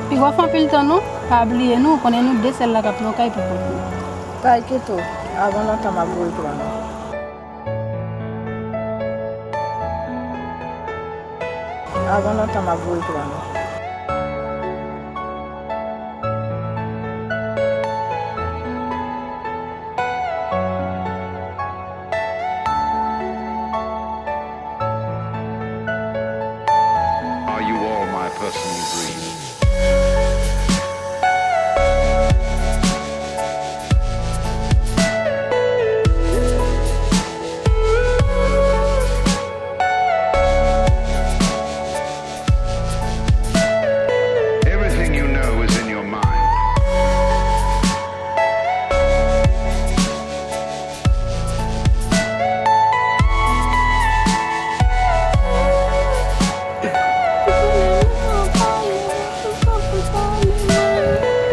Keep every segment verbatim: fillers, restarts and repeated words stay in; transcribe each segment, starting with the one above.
Piga w fè anpil tan non, pa bliye nou, ou konnen nou de sèl la k ap nan kay pou kont nou. Pa enkyete w, avan lontan m ap voye plan nou. Avan lontan m ap voye plan nou. Are you all my personal dreams? Everything you know is in your mind.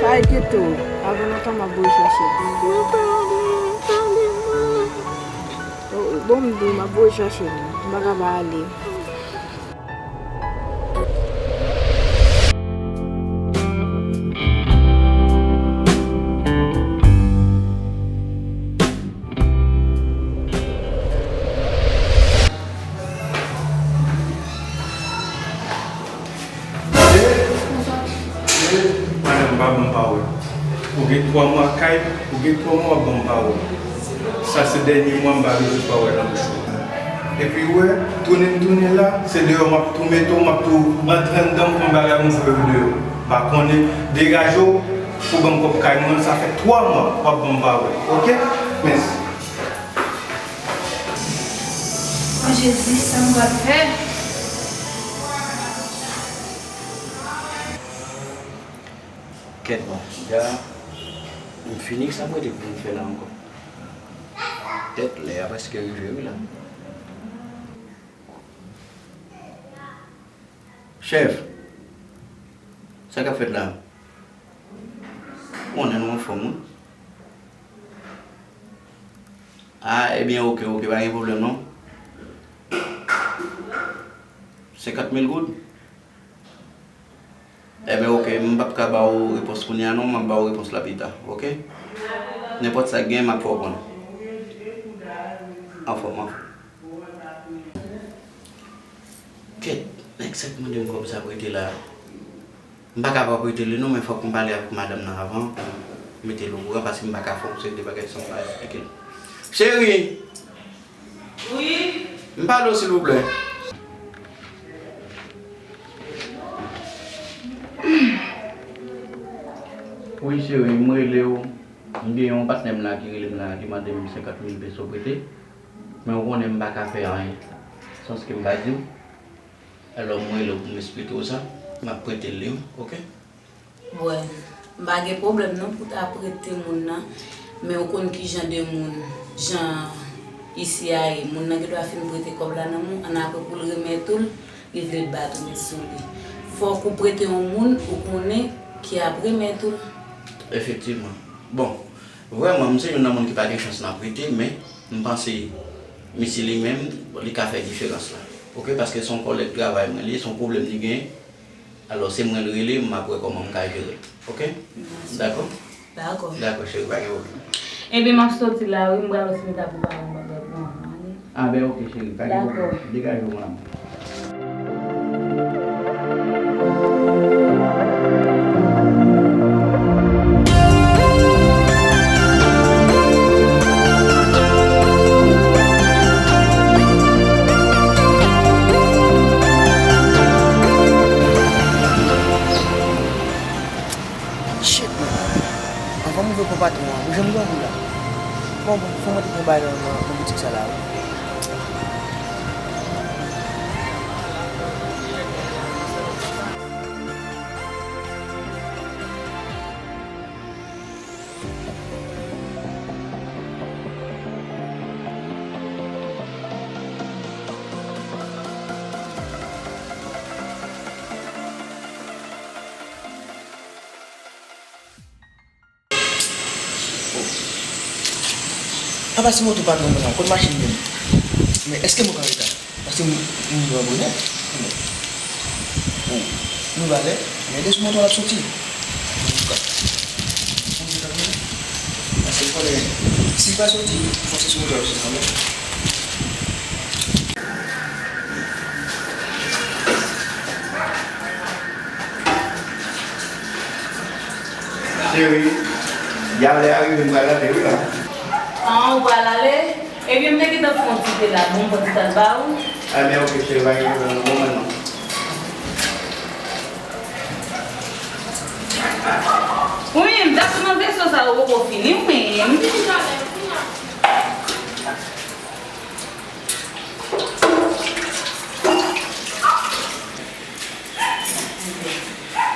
Pa enkyete w, avan lontan m ap voye chache l. Oh, oh, bon, m di w, m ap voye chache l. M pa ka pa ale. Madanm, pa ban m pawòl. Ou gen twa mwa kay, ou gen twa mwa w ap ban m pawòl. Sa se dènye mwa m pa bezwen pawòl nan bouch ou. Epi ou wè, tounen m tounen la, se deyò m ap tou mete w, m ap tou antre anndan m fè yon bagay pou m fè w deyò. M pa konnen, degaje w, pou ban m kòb kay mwen, sa fè twa mwa w ap ban m pawòl. Oke? Mèsi. O Jezi, sa m pral fè? Kèt, bon, deja, m fini, sa m rete pou m fè la ankò? Tèt, lè a prèske rive, wi, la. Chèf, sa k ap fèt la? Ou konnen nou anfòm, wi. A, ebyen, oke, oke, pa gen pwoblèm, non. Senkant mil goud? Ebyen, oke, m p ap ka ba w repons kounye a, non, m ap ba w repons la pita, oke? Nenpòt sa k gen, m ap fè w konnen. Anfòm, anfòm. Kèt, nèg sa k mande m kòb sa prete la. M pa ka pa prete li non, men fòk m pale avèk madanm nan avan pou m mete l okouran, paske m pa ka fè yon seri de bagay san m pa eksplike l. Cheri! Wi? M pale w, silvouplè. Wi, cheri, m rele w. M gen yon patnè m la ki rele m la, ki mande m senkant mil peso prete. Men ou konnen m pa ka fè anyen san ke m pa di w. Alò, m rele w pou m eksplike w sa. M ap prete l li, oke? Bon, m pa gen pwoblèm non pou ta prete moun nan, men ou konn ki jan de moun, jan isi a ye. Moun nan gen dwa fin prete kòb la nan men w, annapre pou l remèt ou l, li vle bat ou met sou li. Fòk ou prete yon moun ou konnen ki ap remèt ou l. Efektivman. Bon, vrèman, m se youn nan moun ki pa gen chans nan prete, men m panse misye li menm, li ka fè diferans la. Oke, paske se yon kòlèg travay mwen li ye, se yon pwoblèm li genyen. Alò, se mwen l rele, m ap wè kòman m ka jere l. Oke? Mèsi. Dakò? Dakò. Dakò, cheri, pa gen pwoblèm. Ebyen, m ap soti la, wi, m pral wè si m ta prepare yon bagay pou manman, wi. A, ben, oke, cheri, pa gen pwoblèm. Dakò. Degaje w, mon amour. Shit, man. Anvan m rive pran patwon an, ou janm gen anvi la. Bon, bon, fò m antre pran bagay nan, nan, nan boutik sa la, wi. Apa se moto patwon mwen an, kot machin li menm? Men èske mwen ka reta? Paske m, m pran bonè. Oh. Nou valè, men de sou moto l ap soti. Paske l konnen, si l pa soti, fòk se sou moto l ap soti kanmenm. Cheri, dyab lè a rive, m pral ale wi la. Ah, ou pral ale? Ebyen, m te gentan fè yon ti te la, bon, m pran ti ta l ba ou. Ebyen, oke, cheri, pa gen pwoblèm, non, bon, mwen non. Wi, m t ap nan veso sa yo poko fini, wi.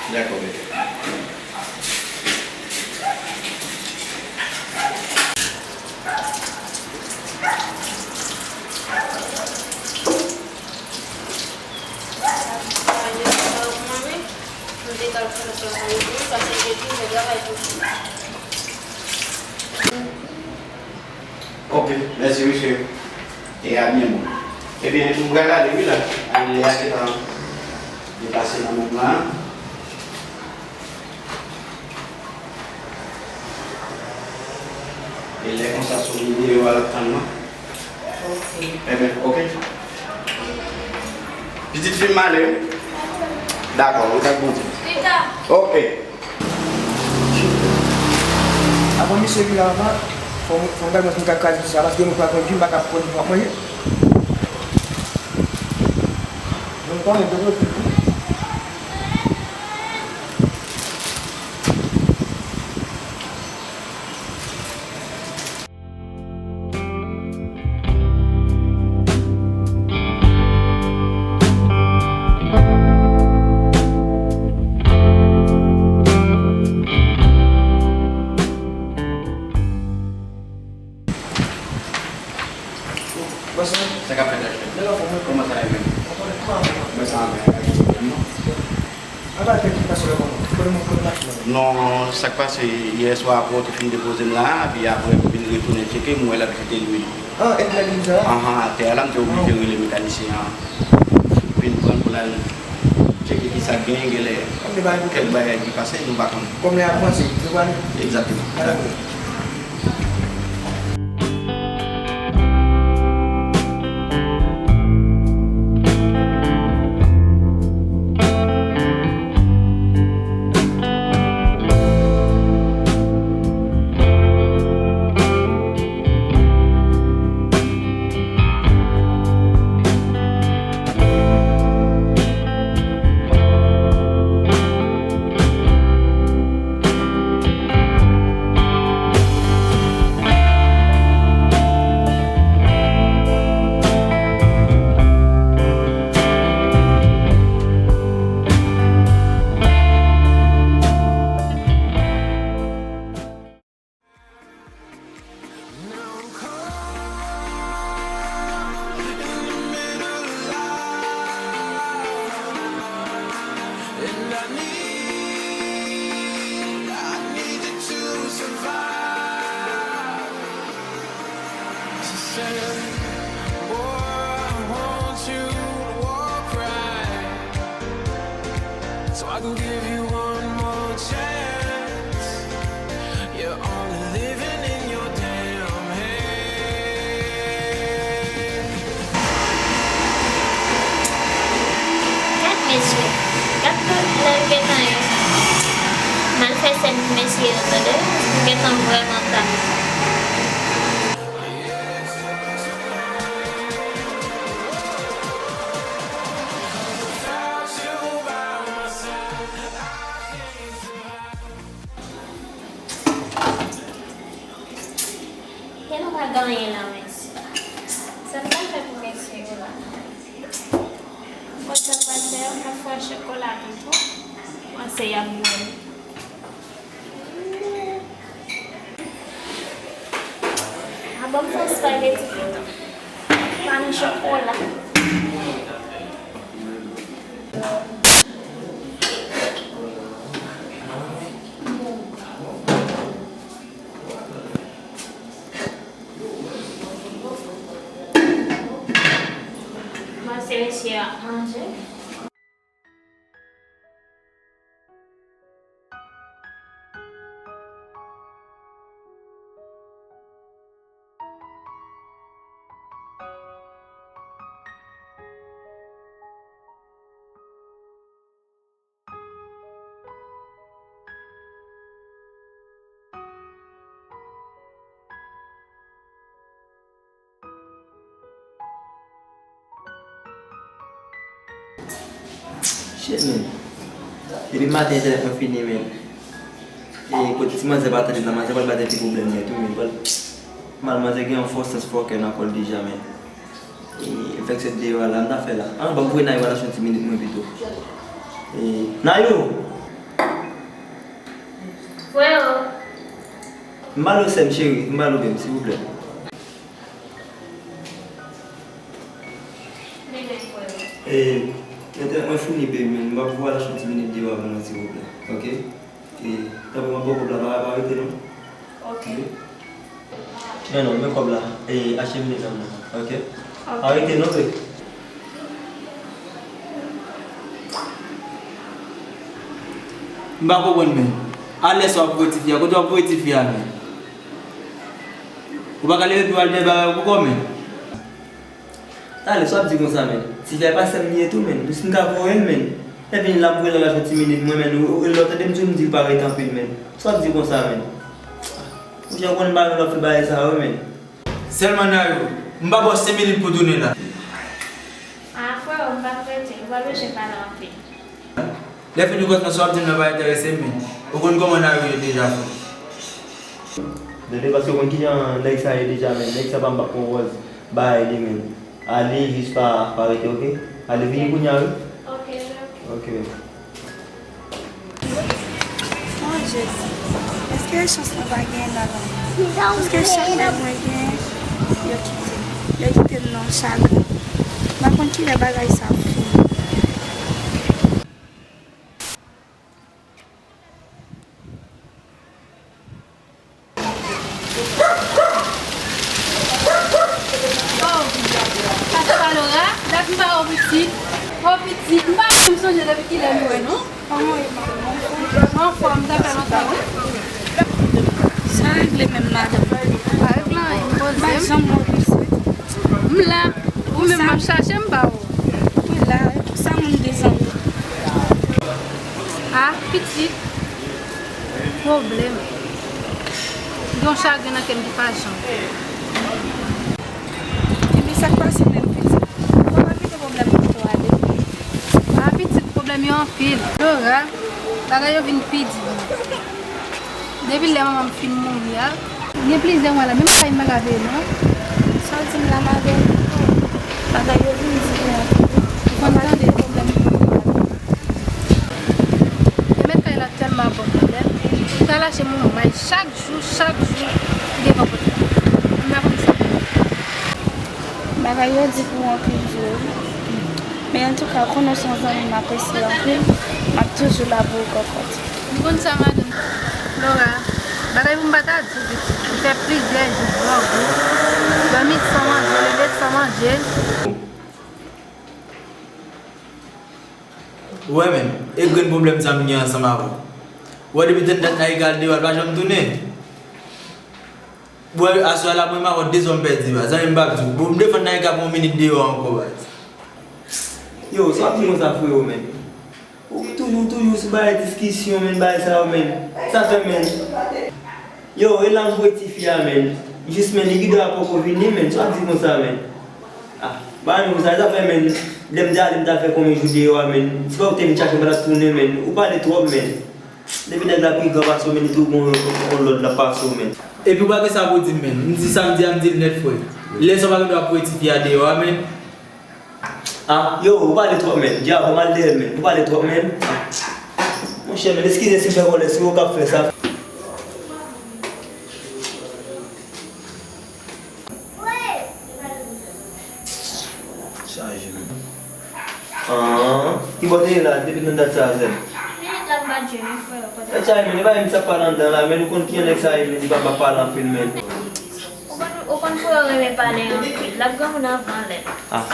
Dakò, bebe. Ok, mèsi wi cheri. E a byen bon. Ebyen, m pral ale wi la. Ale a gentan deplase nan men m la. E lè konsa sou videyo a l ap tann mwen. Ok. Ebyen, ok. Pitit fi m ale wi. Dakò, ou tak Bondye. Pita. Ok. Avan misye vin la, avan, fò, fò m gade mwen si m ka kraze tout sa, paske mwen pa konn di, m pa ka konn pou m ap manje. Mwen pa mwen, Sa k ap fèt, H P? Kòman sa ye menm? Mwen sa anmè. Anba tèt li pase lè kòman? Kote moun kote machin nan? Non, sa k pase, yè swa apre w te fin depoze m la, epi apre m vin retounen tcheke, m wè l ap jete lwil. Ah, e lwil sa? Ahan, atè a la, m te oblije rele mekanisyen an. Vin pran l pou l al tcheke kisa k genyen, genlè kèk bagay ki pase, nou pa konn. Kòm lè a avanse, nou prale. Egzakteman. Ah, dakò. So I can give you one more chance. You're only living in your damn head. Gad mesye, gad lè l gentan ye. M al fè sèn pou mesye yo, tande. M gentan vrèman ta. Kè nou pa gen anyen la, mesye. Sa m pral fè pou mesye yo la? Bon, sa m pral fè, m ap fè chokola tou tou. Panse y ap bwè. A bon, m fè yon spageti pito. Pa nan chokola. Panse mesye ap manje. Shit, man. Depi maten entènèt mwen fini, man. E kote ti manzè pa tande m nan, manzè pral ba tèt li pwoblèm nèt wi, man. Pral, mal manzè gen yon fò sans fòkè nan kò l deja, man. E fèk sèt deyò a la, m ta fè la. An, ban m voye Nayou al achte yon ti minit mwen pito. E, Nayou! Freo! M ba l ou sè m, cheri, m ba l ou bebe, silvouplè. Bebe, freo. E, entènèt mwen fini, bebe, men m ap voye al achte yon ti minit deyò a pou mwen, silvouplè. Oke? E, tanpri, m ap ba w kòb la, pa, pa rete non. Oke. Men non, men kòb la, e, achte minit la pou mwen, oke? Oke. Pa rete non, bebe. M pa konprann, men. Alè sa w ap voye tifi a, kote w ap voye tifi a, men? Ou pa ka leve pye w al dèyè bagay ou pou kò, men. Talè, sa w ap di konsa, men? Tifi a pa sè m li ye tou, men. Pou si m ka voye l, men. Lè vini la, m voye l al achte yon ti minit mwen, men. Ou, ou, lè w tande m di w, m di l pa rete anpil, men. Sa w ap di konsa, men? Ou jan konn bagay w ap fè bagay sa yo, men. Sèlman Nayou, m pa ba w senk minit pou tounen la. Ah, freo, m p ap rete. Ou pa bezwen pale anpil. Lè fini kòs nan sa w ap di m nan pa enterese m, men. Ou konn kòman Nayou ye deja, freo. Tande, paske ou konn kijan nèg sa ye deja, men. Nèg sa pa m p ap pran wòz bagay li, men. Ale, jis pa, pa rete, oke? Ale, vini kounye a, wi. Oke, oke. Oke, men. Oh, Jezi. Èske chans mwen pa genyen nan lanmou? Paske chak nèg mwen genyen, yo kite m. Yo kite m nan chagren. M pa konn kilè bagay sa ap fini. Oh, sa se pa Laura? Dat m pa wè w pitit. Oh, pitit, m pa menm sonje depi kilè m wè, non. Kòman w ye, madanm? Anfòm, sa fè lontan, wi. Sa regle menm, madanm? Pa regle anyen, m poze m. M pa janm wè w pitit. M la. Ou menm m ap chache, m pa wè w. Ou la, e pou sa moun de zanmi. Ah, pitit. Pwoblèm. Gen yon chagren nan kè m ki pa janm. Ebyen, sa k pase menm, pitit? Ou pa kite pwoblèm nan tou ale. Ah, pitit, pwoblèm yo anpil. Laura, bagay yo vin pi di. Depi lè manman m fin mouri a, gen plizyè mwa la, menm kay m pa ka veye non. Sa w di m la, madanm? Bagay yo vin di pou anpil. Ou konn tande pwoblèm yo. E mèt kay la tèlman bon pwoblèm. Li pral achte moun may chak jou, chak jou, li devan pòt la. M pa konn sa. Bagay yo di pou anpil vre wi. Men antouka, ou konnen w se yon zanmi m apresye anpil, m ap toujou la pou ou, kòkòt. M konn sa, madanm. Laura, bagay pou m pa ta di w, pitit. M fè plizyè jou, gran gou. Dòmi san manje, leve san manje. Ou wè menm, e grenn pwoblèm sa m gen ansanm avè w. Ou wè depi tann dat Naïka al deyò a, l pa janm tounen. Bon, aswè a la, mwen m avè w de zòn pèdi, baz. Zanmi m p ap di w. Bon, m defann Naïka pou yon minit deyò ankò, baz. Yo, sa w ap di konsa, freo, men? Ou toujou, toujou sou bagay diskisyon, men, bagay sa yo, men. Sa fè, men. Yo, e la m voye tifi a, men. Jis, men, li gen dwa poko vini, men. Sa w ap di konsa, men? Ah, bagay nou konsa, sa fè, men. Lè m te ale, m ta fè konbyen jou deyò a, men. Se pa ou te vin chache m, pa t ap tounen, men. Ou pale twòp, men. Depi nèg la pi gran pase w, men li tou gon yon lòd l ap pase w, men. Epi ou pa gen sa pou w di m, men. M di sa m di a, m di l nèt, frè. Lè sa w pa gen dwa ap voye tifi a deyò a, men. Ah, yo, ou pale twòp, men. Dja, ban m al dèyè l, men. Ou pale twòp, men. Monchè, men, eskize si m fè vòlè, se ou k ap fè sa. Chaje, men. Ah, ki bò te ye la depi nan dat sa a, sè m? Minit la m pa t jwenn wi, frè, kote. Sa chaje, men, e pa menm sa k pale anndan la, men, ou konn kijan nèg sa ye, men, li pa, pa pale anpil, men. Ou konn, ou konn frè renmen pale anpil. L ap granmoun anvan lè. Ah,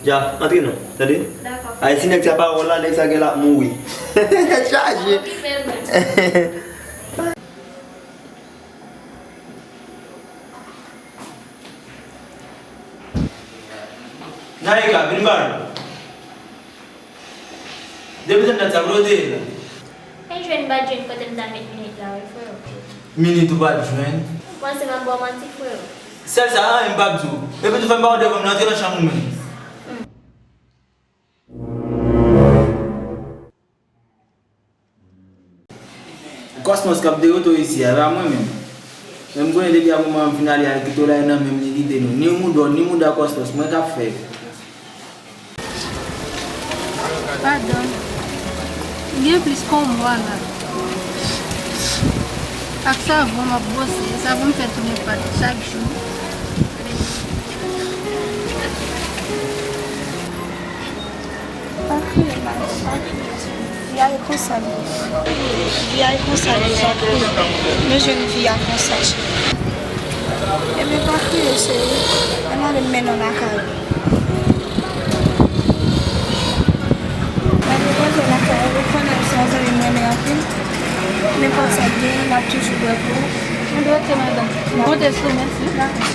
dja, antre non, tande? Dakò. Ay, si nèg sa pa wè w la, nèg sa gen la ap mouri. Chaje. Okipe l, men. Naïka, vin ba nou. Depi tann dat sa, kote w te ye la? Mwen jwenn, m pa t jwenn kote m ta met minit la wi, frè. Minit ou pa t jwenn? Ou panse m ap ba w manti, frè? Sèl sa, anyen m p ap di w. Epi tou fè m pa w devan m nan, antre nan chanm ou menm. Hmm. Kòsmòs k ap deye w tou isi a, e pa mwen menm. Men m konnen depi a moman m fin ale a, l kite w la, e nan men m li kite nou. Ni mouda w, ni mouda Kòsmòs, mwen k ap fè. Padon. M gen plis ke yon mwa la. Ak savon m ap bwose, savon m fè tounen pat chak jou. Pa kriye, Marie, pa kriye. Vi a e konsa li ye. Vi a e konsa li ye, pa kriye. Nou jwenn vi a konsa, cheri. Ebyen, pa kriye, cheri. Ann ale m mennen w lakay ou. Mwen depoze w lakay ou, ou konnen m se yon zanmi m renmen anpil. Nenpòt sa k genyen, m ap toujou prè pou ou. Mwen dwe te madanm. M konte sou ou, mèsi. Dakò.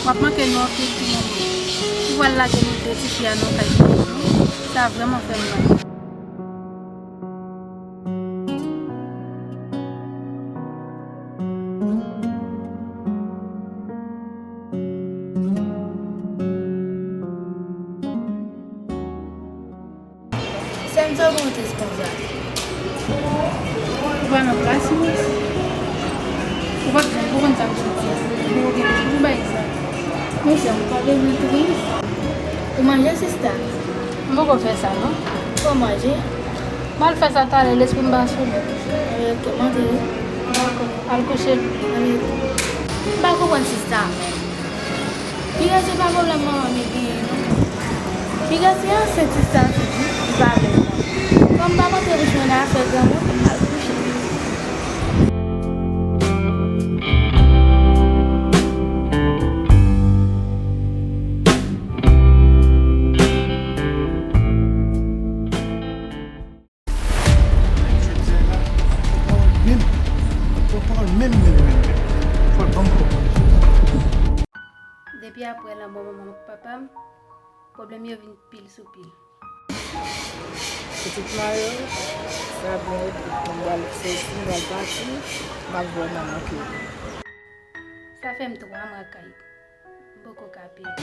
W ap manke nou anpil ti manman. Ou pral lage nou de tifi a nan kay pou nou. Sa vrèman fè m mal. Sè m, sa w gen yon tris konsa? Ou pa nan plas ou? Ou pa t janm konprann sa m sot di a. Ou gen pou bay sa. Men sè m, ou pa bezwen tris. Ou manje, sista? M poko fè sa, non. Ou manje? M al fè sa talè, lespri m pa sou li. Anben, ok, m antre wi. Dakò. Al kouche. Anben. M pa konprann sista a menm. Piga se pa pwoblèm manman m li genyen non. Piga se ansent sista a se li, li pa vle pran. Kòm m pa montre bouch mwen nan afè granmoun, al kouche. Jodi a la, pran pawòl menm, pran pawòl menm, menm, menm. Fò l ban m pawòl. Depi apre lanmò manman m ak papa m, pwoblèm yo vin pil sou pil. Pitit mwen yo, sa byen ret, m pral soti, m pral pati, m ap vrèman manke nou. Sa fè m twa mwa kay. M poko ka peye.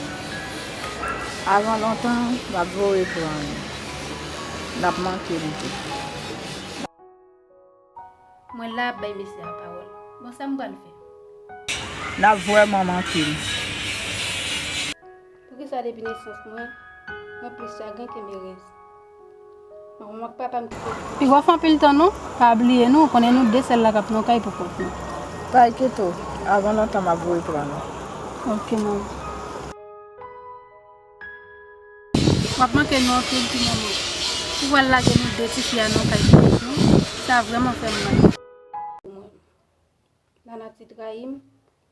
Avan lontan, m ap voye pran nou. N ap manke nou tou. Mwen la ap bay mesye a pawòl. Bon, sa m pral fè? N ap vrèman manke nou. Poukisa depi nesans mwen, mwen plis chagren ke merèz? Manman m ak papa m kite m. Piga w fè anpil tan non, pa bliye nou, ou konnen nou de sèl la k ap nan kay pou kont nou. Pa enkyete w, avan lontan m ap voye pran nou. Ok, manmi. W ap manke nou anpil ti manman. Ou pral lage nou de tifi a nan kay pou kont nou, sa vrèman fè m mal. Pou mwen. Lanati trayi m,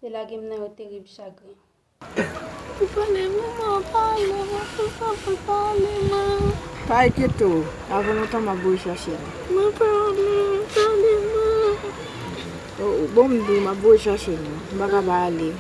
li lage m nan yon terib chagren. Ou pale, manman, pale, manman, pale, manman. Pa enkyete w, avan lontan m ap voye chache nou. Mwen pale, pale, manman. O, o, bon, m di w, m ap voye chache nou. M pa ka pa ale.